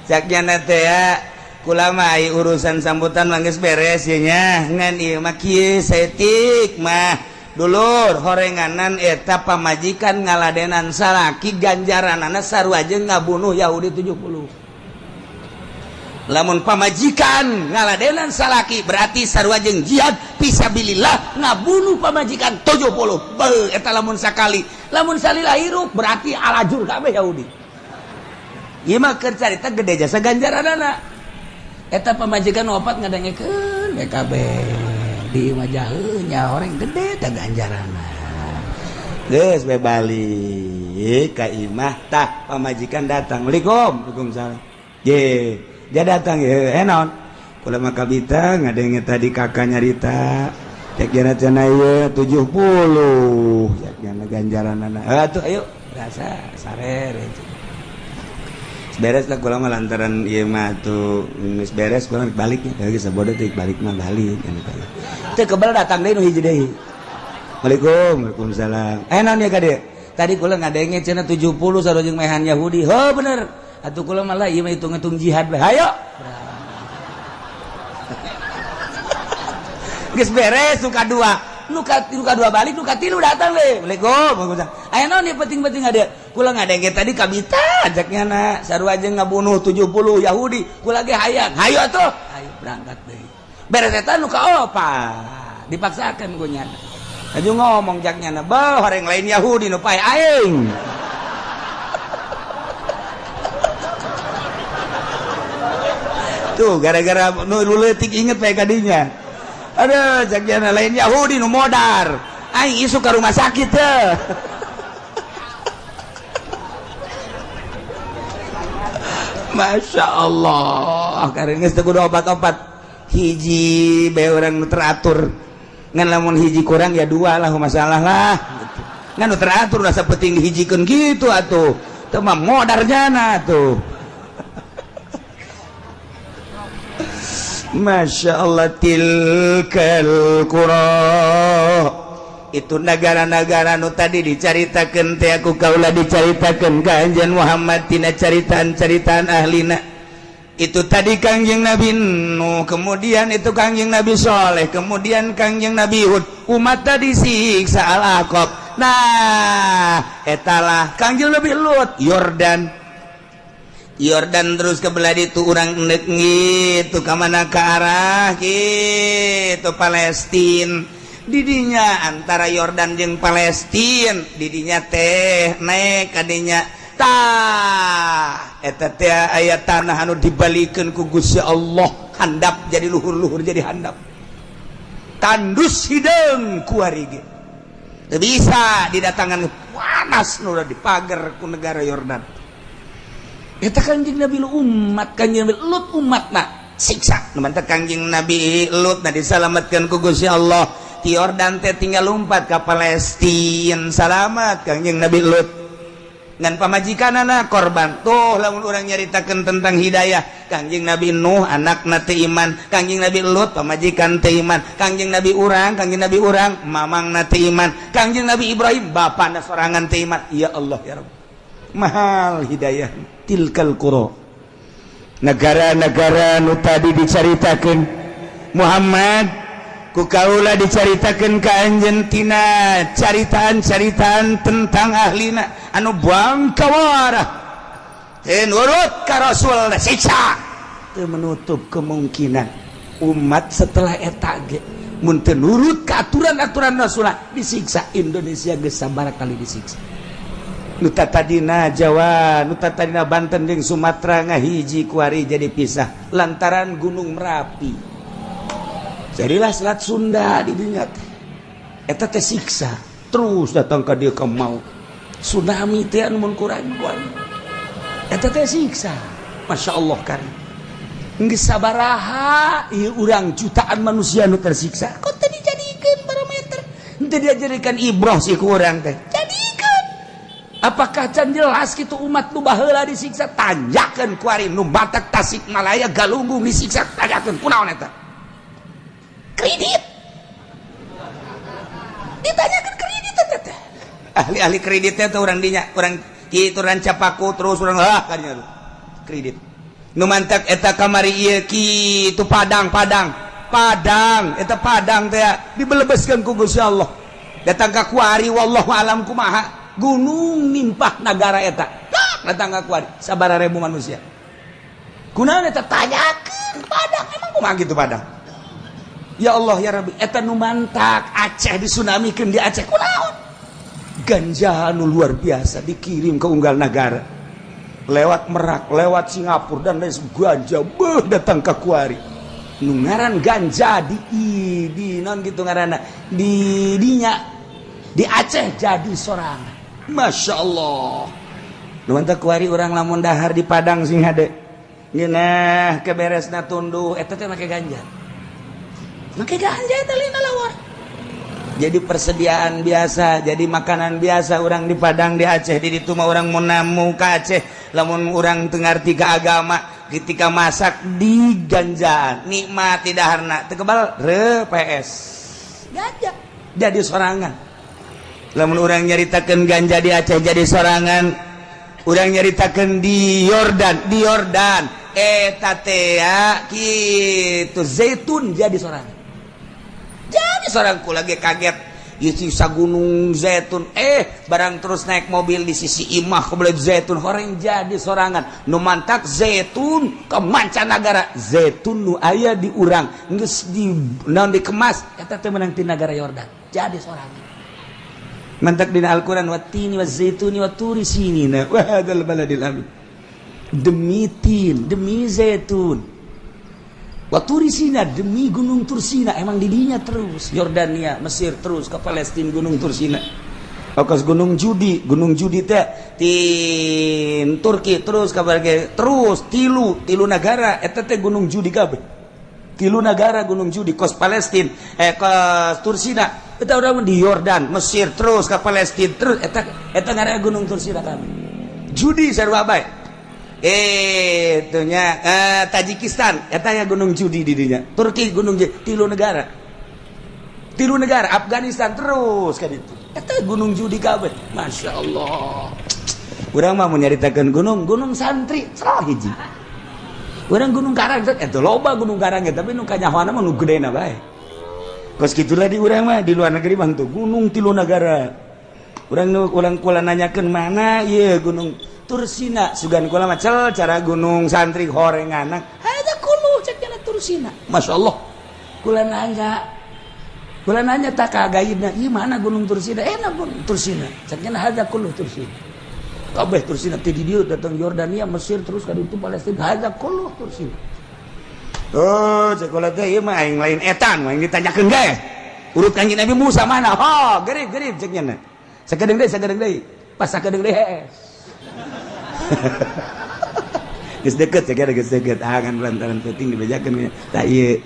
Cak nyana teh ya, kula mah ai urusan sambutan mah geus beres ye nya. Ngan ieu mah kieu saeutik mah. Dulur horenganan eta pamajikan ngaladenan salaki ganjaranana sarua jeung ngabunuh Yahudi 70. Lamun pamajikan ngaladenan salaki berarti sarua jeung jihad fisabilillah ngabunuh pamajikan 70. Beuh eta lamun sakali, lamun salila hirup berarti alajur kabeh Yahudi. Ieu mah keur carita gede jasa ganjaranana. Eta pamajikan opat ngadengekeun BKB di imah jaheun nya horeng gede teh ganjaranna. Geus we balik ka imah tah pamajikan datang. Waalaikum, waalaikumsalam. Ye, dia datang ye, naon? Kula mah kabita ngadenge tadi kakak nyarita. Cek jana cenah ieu 70. Cek jana ganjaranana. Atuh ayo rasa sarere. Beres lah kula mah lantaran ieu mah atuh geus beres kula balik nya geus sabodo teh balik mah balik teu kebel datang deui nu hiji deui. Waalaikum, waalaikumsalam. Naon ya ka dieu? Tadi kula ngadenge cenah 70 sarua jeung mehan Yahudi. Heuh bener. Atuh kula mah lah ieu mah hitung-hitung jihad bae. Hayo. Geus beres nu kadua. Nu kadua balik, nu katilu datang deui. Waalaikum, waalaikumsalam. Aya naon ieu penting-penting ada? Kula ngadenge tadi kabita ajaknya na sarua jeung ngabunuh 70 Yahudi. Kula ge hayang. Hayo atuh. Ayo berangkat deui. Beres eta nu kaopat. Dipaksakeun ku nyana. Aju ngomong jaknya na, "Beuh, horeng lain Yahudi nu pae aing." Tuh gara-gara nu leutik inget bae kadinya. Aduh, jaknya lain Yahudi nu modar. Aing isuk ka rumah sakit teh. Masya Allah, karena geus teu kudu obat-obat. Hiji bae urang nu teratur. Ngan lamun hiji kurang ya dua lah masalah lah. Gitu. Ngan nu teratur rasa penting dihijikeun gitu atuh. Teu mah modar jana atuh. Masya Allah tilkal qura. Itu negara-negara nu tadi dicaritakeun teh aku kaula dicaritakeun ka Anjeun Muhammad tina caritaan-caritaan ahlina. Itu tadi Kangjeng Nabi Nuh, kemudian itu Kangjeng Nabi Soleh, kemudian Kangjeng Nabi Hud. Umat tadi siksa Al-Aqab. Nah, etalah Kangjeng Nabi Lut, Yordan. Yordan terus ke belah itu urang endek gitu ka mana ke arah gitu Palestina. Didinya antara Yordan jeung Palestina, didinya teh naik kadinya tah eta teh aya tanah anu dibalikeun ku Gusti Allah handap jadi luhur-luhur jadi handap. Tandus hideung kuari ge. Teu bisa didatangan panas nu dipagar ku negara Yordan. Eta Kangjeng Nabi umat Kangjeng Nabi Lut umatna siksa. Nu mantep Kangjeng Nabi Lut na disalametkeun ku Gusti Allah. Ti Yordan teh tinggal lompat ka Palestina salamat Kangjeng Nabi Lut. Ngan pamajikanana korban. Tuh, lamun urang nyaritakeun tentang hidayah, Kangjeng Nabi Nuh anakna teu iman, Kangjeng Nabi Lut pamajikan teu iman, Kangjeng Nabi urang, Kangjeng Nabi urang mamangna teu iman, Kangjeng Nabi Ibrahim bapana sorangan teu iman. Ya Allah, ya Rabb. Mahal hidayah. Tilkal qura, negara-negara nu tadi dicaritakeun Muhammad ku kaula, dicaritakeun ka anjeun tina caritaan-caritaan tentang ahlina anu bangkawara teu nurut ka Rasul, siksa. Teu menutup kemungkinan umat setelah eta ge mun teu nurut ka aturan-aturan Rasul disiksa. Indonesia geus sabaraha kali disiksa. Nu tadina Jawa, nu tadina Banten jeung Sumatera ngahiji, kuari jadi pisah lantaran Gunung Merapi, jadilah Selat Sunda di dinya teh. Eta teh siksa terus datang ka dieu, ka mau tsunami teh anu mun kurang kuari eta teh siksa. Masya Allah kan geus sabaraha ieu urang, jutaan manusia nu tersiksa. Kok teu dijadikeun barometer, teu dijadikan ibroh sih ku urang teh? Jadikeun. Apakah can jelas gitu umat nu baheula disiksa? Tanjakeun kuari nu Batak, Tasikmalaya, Galunggung disiksa, tanyakeun kunaon eta kredit. Ditanyakan kredit eta teh. Ahli-ahli kreditnya tuh orang dinya, orang kitu, Rancapaku, terus orang ah kadinya tuh kredit nu mantak eta kamari ieu kitu. Padang, Padang, Padang eta, Padang teh dibelebeskeun ku Gusti Allah datang ka kuari. Wallahu alam kumaha gunung nimpah nagara eta datang ka kuari, sabaraha ribu manusia. Kunaon eta? Tanyakeun Padang, emang kumaha gitu Padang? Ya Allah, ya Rabbi. Eta nu mantak Aceh disunamikeun di Aceh kunaon? Ganja nu luar biasa dikirim ke unggal negara lewat Merak, lewat Singapura, dan lain. Ganja beuh datang ke kuari. Nu ngaran ganja di non gitu ngaranna di dinya di Aceh jadi sorangan. Masya Allah. Nu mantak kuari urang lamun dahar di Padang sing hade ngeunah keberesna tunduh eta teh make ganja, make ganja eta lina lawar. Jadi persediaan biasa, jadi makanan biasa orang di Padang, di Aceh di ditu mah. Orang mau namu ke Aceh, lamun orang teu ngarti ka agama, ketika masak di ganjaan nikmat tidak harna teu kebal re PS ganja jadi sorangan. Lamun orang nyaritakeun ganja di Aceh jadi sorangan, orang nyaritakeun di Yordan, di Yordan eta teh kitu zaitun jadi sorangan, jadi seorang. Ku lagi kaget sisa gunung zaitun, barang terus naik mobil di sisi imah kebelet zaitun horeng jadi sorangan. Nu mantak zaitun ke mancanagara, zaitun nu aya di urang geus di naon dikemas eta teh menang ti negara Yordan jadi sorangan. Mantak dina Al-Qur'an, wattini wazaituni waturi sinina wa hadzal baladil amin, demi tin, demi zaitun, Waturisina, demi gunung Tursina. Emang didinya terus Yordania, Mesir, terus ke Palestina, gunung Tursina. Okas Gunung Judi, Gunung Judi teh tin Turki terus kabar terus tilu tilu negara eta teh Gunung Judi kabeh. Tilu negara Gunung Judi, kos Palestina, kos Tursina eta urang di Yordan, Mesir, terus ke Palestina, terus eta eta ngaranna Gunung Tursina kabeh. Judi sarua bae. Itunya Tajikistan eta ya Gunung Judi di dinya. Turki Gunung Judi, tilu negara, tilu negara. Afghanistan terus kan itu eta Gunung Judi kabeh. Masya Allah. Urang mah mau nyaritakeun gunung, Gunung Santri salah hiji. Urang Gunung Karang eta loba Gunung Karang ya, tapi nu kanyahoana mah nu gedena bae. Kos gitulah di urang mah. Di luar negeri mah tuh gunung tilu negara. Urang nu urang kula nanyakeun mana ieu Gunung Tursina, sugan kula mah cel cara Gunung Santri horenganan ada kulu cek jalan Tursina. Masya Allah. Kula nanya, kula nanya tak kagaidna, ieu mana Gunung Tursina? Enak Gunung Tursina cek nya ada kulu Tursina kabeh. Tursina ti di dieu datang Yordania, Mesir, terus ka ditu Palestina, ada kulu Tursina. Oh, cek kula teh ieu mah aing lain etan aing ditanyakeun ge. Urut Kanjeng Nabi Musa mana? Oh, gerib gerib cek nya. Sakedeung deui, sakedeung deui. Pas sakedeung deui hees. Geus deket ya, geus deket. Ah kan lantaran penting dibejakeun tah ieu.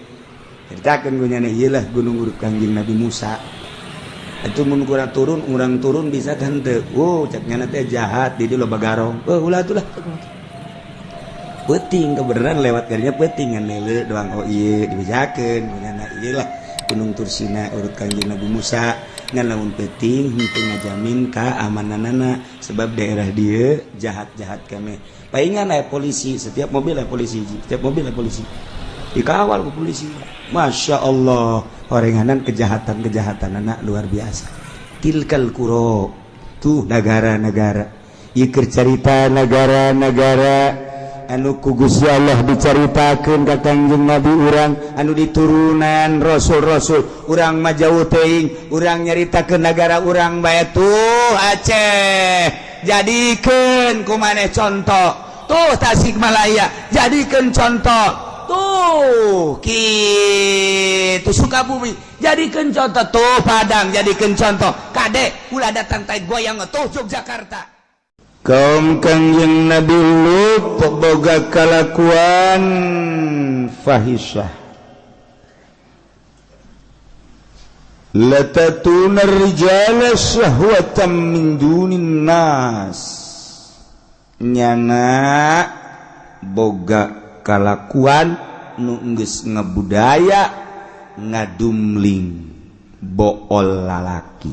Ceritakeun ku nya, ieu lah gunung urut Kanjeng Nabi Musa. Atuh mun kurang turun, urang turun bisa kan teu. Oh, cek nyana teh jahat di dieu loba garong. Oh, ulah atuh lah. Peuting kebenaran lewat garinya peuting ngan leuleuh doang. Oh ieu dibejakeun nyana ieu lah Gunung Tursina urut Kangjeng Nabi Musa. Ngan lamun peuting henteu ngajamin kaamananana sebab daerah dieu jahat-jahat kene. Paingan aya polisi, setiap mobil aya polisi, setiap mobil aya polisi. Dikawal ku polisi. Masya Allah, orenganan kejahatan-kejahatan anak luar biasa. Tilkal kuro tuh negara-negara. Ieu keur carita negara-negara anu ku Gusti Allah dicaritakeun ka Kangjeng Nabi urang anu diturunan rasul-rasul urang mah jauh teuing urang nyaritakeun nagara urang bae tuh Aceh jadikeun ku maneh contoh tuh Tasikmalaya jadikeun contoh tuh kitu Sukabumi jadikeun contoh tuh Padang jadikeun contoh kade ulah datang tai goyang tuh Yogyakarta. Kaum Kangjeng Nabi Lut boga kalakuan fahisyah. Latatuna rijala syahwatan min dunin nas. Nyana boga kalakuan nu geus ngebudaya ngadumling bool lalaki.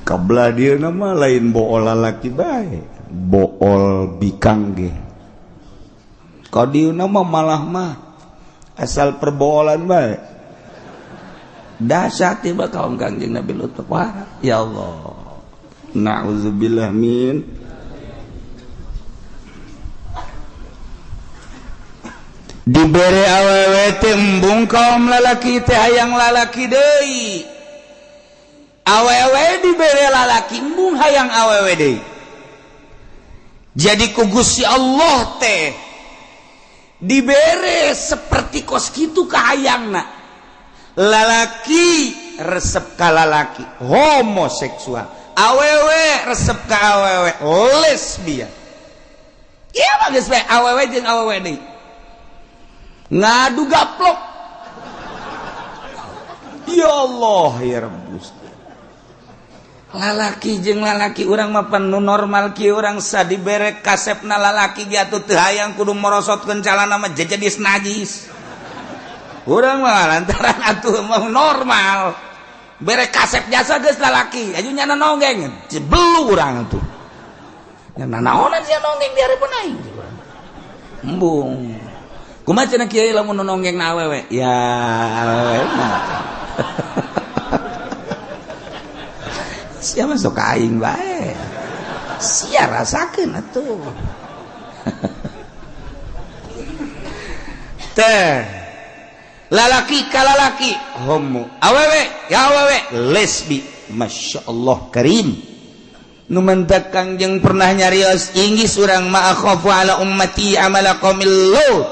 Kabla dia nama lain bool lalaki bae, bool bikang ge. Ka dieu nama malah mah asal perbolan bae. Dahsyat tiba kaum Kangjeng Nabi Lut. Wah, ya Allah. Na'udzubillah min. Dibere awewe teh embung kaum lalaki teh hayang lalaki deui. Awewe dibere lalaki embung hayang awewe deui. Jadi ku Gusti Allah teh dibere seperti kos kitu kahayangna. Lalaki resep ka lalaki homoseksual, awewe resep ka awewe lesbian. Ieu mah geus bae awewe jeung awewe deui. Ngadu gaplok. Ya Allah ya Rabb. Lalaki jeung lalaki urang mah pan nu normal kieu urang sadibere kasepna lalaki ge atuh teu hayang kudu morosotkeun calana mah jejedis najis. Urang mah lantaran atuh mah normal. Bere kasep jasa geus lalaki, aju nyana nonggeng, belu urang atuh. Nyana naonan sia nonggeng di hareupeun aing. Embung. Kumaha cenah kiai lamun nu nonggeng na awewe? Ya awewe mah. Sia mah sok aing bae. Sia rasakeun atuh. Teh lalaki ka lalaki homo, awewe ya awewe lesbi. Masya Allah karim. Nu mentak Kangjeng pernah nyarios inggis urang ma akhafu ala ummati amala qaumil Lut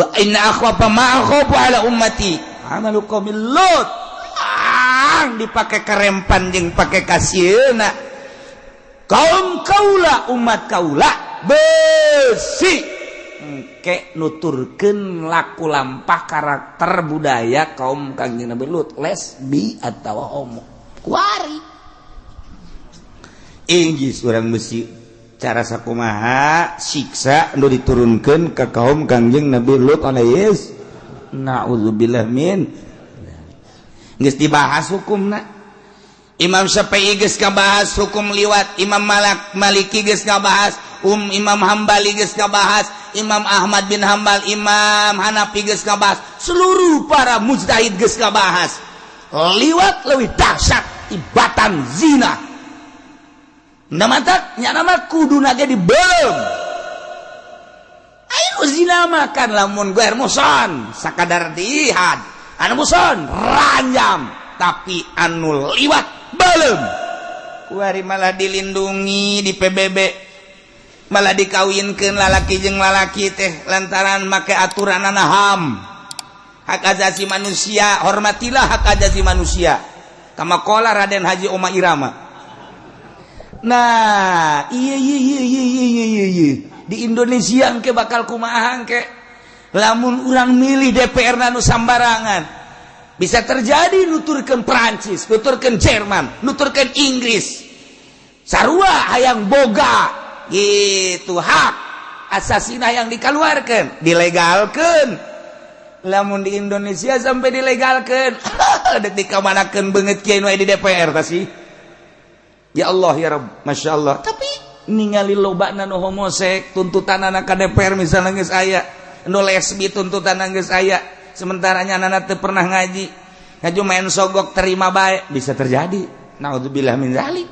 wa inna akhwafa ma akhafu ala ummati amalu qaumil Lut. Ang dipake karempan jeung pake kasieuna kaum kaula umat kaula besi engke nuturkeun laku lampah karakter budaya kaum Kangjeng Nabi Lut lesbi atawa homo. Kuari inggis urang besi cara sakumaha siksa nu diturunkeun ka kaum Kangjeng Nabi Lut alaihi naudzubillah min. Geus dibahas hukumna. Imam Syafi'i geus ngabahas hukum liwat, Imam Maliki geus ngabahas, Imam Hambali geus ngabahas, Imam Ahmad bin Hambal, Imam Hanafi geus ngabahas, seluruh para mujtahid geus ngabahas. Liwat leuwih dahsyat tibatan zina. Nah mantak nya nama kuduna ge dibeuleum. Ayo zina makan lamun guer muson sakadar dihad. Anu muson ranjam, tapi anu liwat belum. Kuari malah dilindungi di PBB, malah dikawinkeun lalaki jeung lalaki teh lantaran make aturanana HAM, hak asasi manusia, hormatilah hak asasi manusia. Kama qala Raden Haji Oma Irama. Nah, iya iya iya iya iya iya iya. Di Indonesia engke bakal kumaha engke. Lamun urang milih DPR nu sambarangan. Bisa terjadi nuturkeun Perancis, nuturkeun Jerman, nuturkeun Inggris, sarua hayang boga gitu hak asasina yang dikeluarkan, dilegalkan. Lamun di Indonesia sampai dilegalkan, dek dikamanakeun beungeut kiai nu di DPR tah sih. Ya Allah, ya Rabb, Masya Allah. Tapi ningali lobana nu homosek, tuntutan anak ka DPR misalnya geus aya, nu lesbi tuntutan geus aya, sementara anak teu pernah ngaji, ngaji main sogok terima baik, bisa terjadi. Naudzubillah min zalik.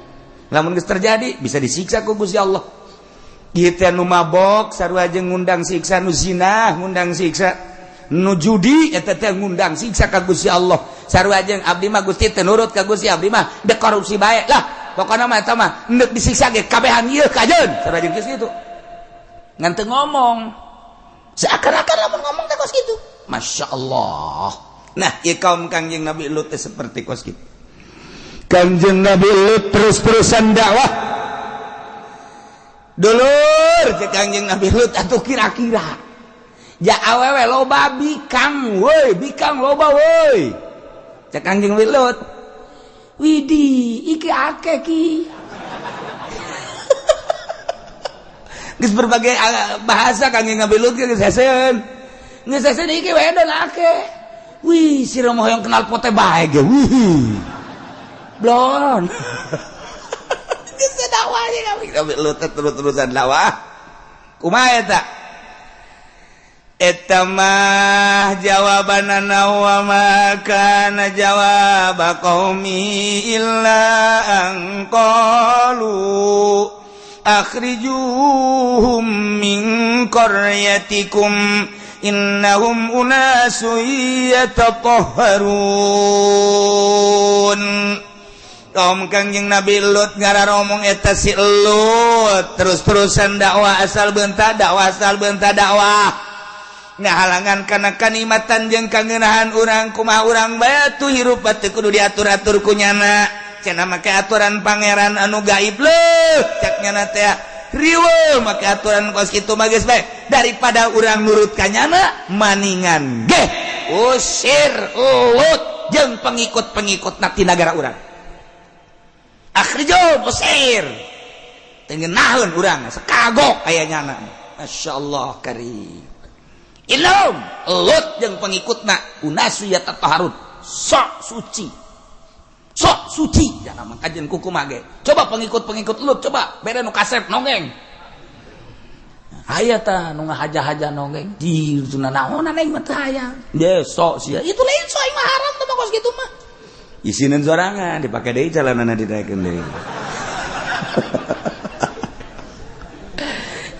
Lamun geus terjadi, bisa disiksa ku Gusti Allah. Kieu nu mabok sarua jeung ngundang siksa, nu zina ngundang siksa, nu judi eta teh ngundang siksa ka Gusti Allah. Sarua jeung abdi mah Gusti teu nurut ka Gusti, abdi mah dek korupsi bae lah. Pokokna mah eta mah endek disiksa ge kabehan ieu kajeun. Sarua jeung geus kitu. Ngan teu ngomong. Seakan-akan lamun ngomong teh kos kitu. Masya Allah. Nah, ieu kaum Kangjeng Nabi Lut teh seperti kos kitu. Kangjeng Nabi Lut terus-terusan dakwah. Dulur, cek Kangjeng Nabi Lut atuh kira-kira. Ja awewe loba bikang woi, bikang loba woi. Cek Kangjeng Nabi Lut. Widih, iki akeh ki. Geus berbagai bahasa Kangjeng Nabi Lut geus heseun. Geus heseun iki wedon akeh. Wih, sira mah hoyong kenal pote bae ge. Wih. Blon. Geus dakwah Nabi Lut terus-terusan dakwah. Kumaha eta? Eta mah jawabanana wa ma kana jawab qaumi illa an qalu akhrijuhum min qaryatikum innahum unasun yatatahharun. Kaum Kangjeng Nabi Lut ngararomong eta si Lut terus-terusan dakwah asal beunta dakwah asal beunta dakwah ngahalangan kana kanikmatan jeung kangenahan urang. Kumaha urang bae tuh hirup teu kudu diatur-atur ku nyana, cenah make aturan pangeran anu gaib leuh cek nyana teh riweuh make aturan kos kitu mah geus bae daripada urang nurut ka nyana maningan geh usir Lut jeung pengikut-pengikutna ti nagara urang. Akhrijo usir teu ngeunaheun urang sakagok aya nyana. Masya Allah karim. Ilm Lut jeung pengikutna unasu yatatahharun, sok suci, sok suci jangan mangkajeun kuku mage. Coba pengikut-pengikut Lut coba bere nu kasep nongeng aya tah nu ngahaja-haja nongeng di naonan aing mah teu hayang ye sok sia itu lain sok aing mah haram teh kos kitu mah isineun sorangan dipake deui jalanana dinaikeun deui.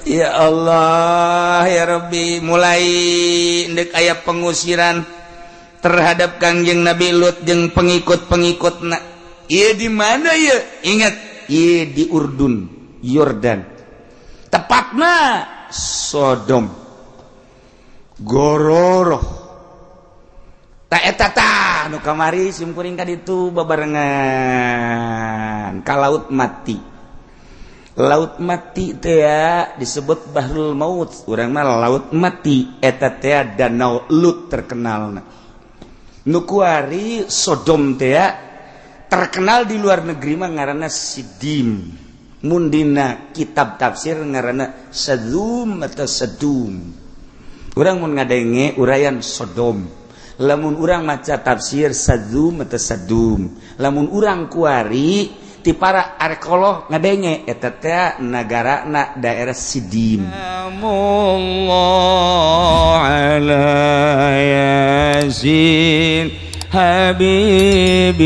Ya Allah ya Rabbi, mulai ndek aya pengusiran terhadap Kangjeng Nabi Lut jeung pengikut-pengikutna. Ieu di mana ieu? Ingat, ieu di Urdun, Yordan. Tepatna Sodom. Gororoh. Ta eta tah nu kamari simkuring ka ditu babarengan ka Laut Mati. Laut Mati teh disebut Bahrul Maut, urang mah Laut Mati eta teh danau Lut terkenalna. Nu kuari Sodom teh terkenal di luar negeri mah ngaranna Sidim. Mun dina kitab tafsir ngaranna Sadum atau Sadum. Urang mun ngadenge uraian Sodom, lamun urang maca tafsir Sadum atau Sadum. Lamun urang kuari ti para arkeolog ngadenge eta teh nagarana daerah Sidim. Allah ala Yasin habibillah.